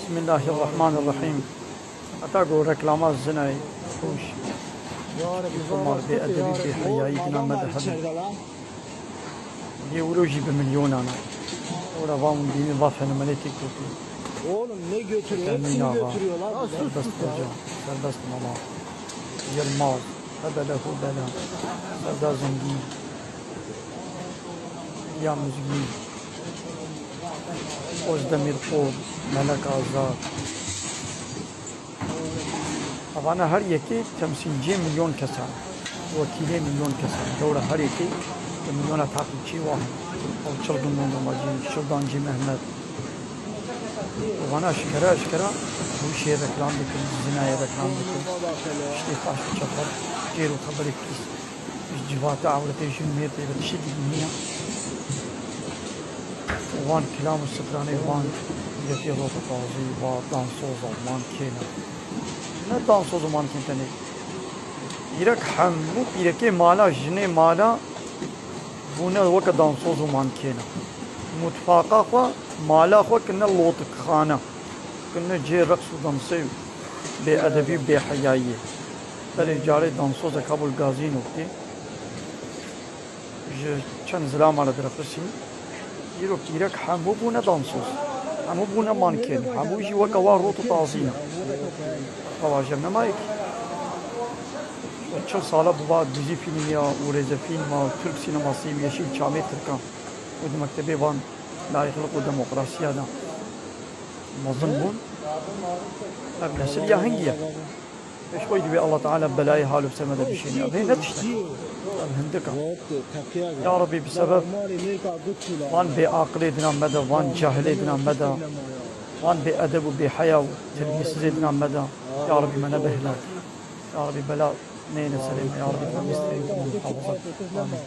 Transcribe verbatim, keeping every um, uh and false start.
Bismillahirrahmanirrahim. Heta ku reklama zinayê, fuhş, komar, bêedebî, bêheyayî dina me de hebe. Lê wilo jî bi milyonan e. Ora van dînî va fenomenê TikTokê. Oğlum ne götürüyor? Hepsini götürüyorlar. Serbest Hoca, Serbest Mama, Yilmaz, Hebele Hubele, Serdar Zengîn, Riya Mizgîn, Ozdemîr Kol, Melek Azad. Evana her yekê temsîlciyê milyon kesan, wekîlê milyon kesan. Dewra her yekê bi milyona takipçî wan. Ew çil Gundun Domacî, çil Dancî Mehmet. Evana eşkere eşkere bu şê reklam dikin, zinayê reklam dikin. İşte faş çapar, çêr û xeberê pîs. Ji civata ewretê jin mêrdê ve tiştê din niye. Wan kilam û stranê wan, yekê rota tazî, va dansoza wan kêne. Ne dansoz û mankên tenê. Pîrek hemû pîrekê mala, jinê mala bûne weke dansoz û mankêne. Mutfaqa xwe, mala xwe kirine lotikxane. Kirine cihê reqs û demsê û bêedebî û bêheyayiyê. Belê carê dansozek hebû li gazînok tê. Ji çend zilama re direqisî. Îro pîrek hemû bûne dansoz. Hemû bûne mankên. Hemû jî weke wan rot û tazî ne. Rewajê em nemaye kî. Çil sala bi va dizî fîlm ya û rêzefîlma Türk sineması û Yeşilçamê Tirkan û di mektebê van layîqlik û demokrasiya de mezin bûn. Ev nesil ya hingî ye. Pêş xwe divê Allah Teala belayê hal û bi ser me de bişêne. Ev hê ne tişt e. Ev hindik e. Ya Rebî, bi sebeb van bêaqilê dina me de, van cahilê dina me de, van bêedeb û bêheya û terbiyesizê dina me de, ya Rebî, me nebe hilak. Ya Rebî, bela neyne serê me. Ya Rebî, me bistê û me muhafaza. Amîn.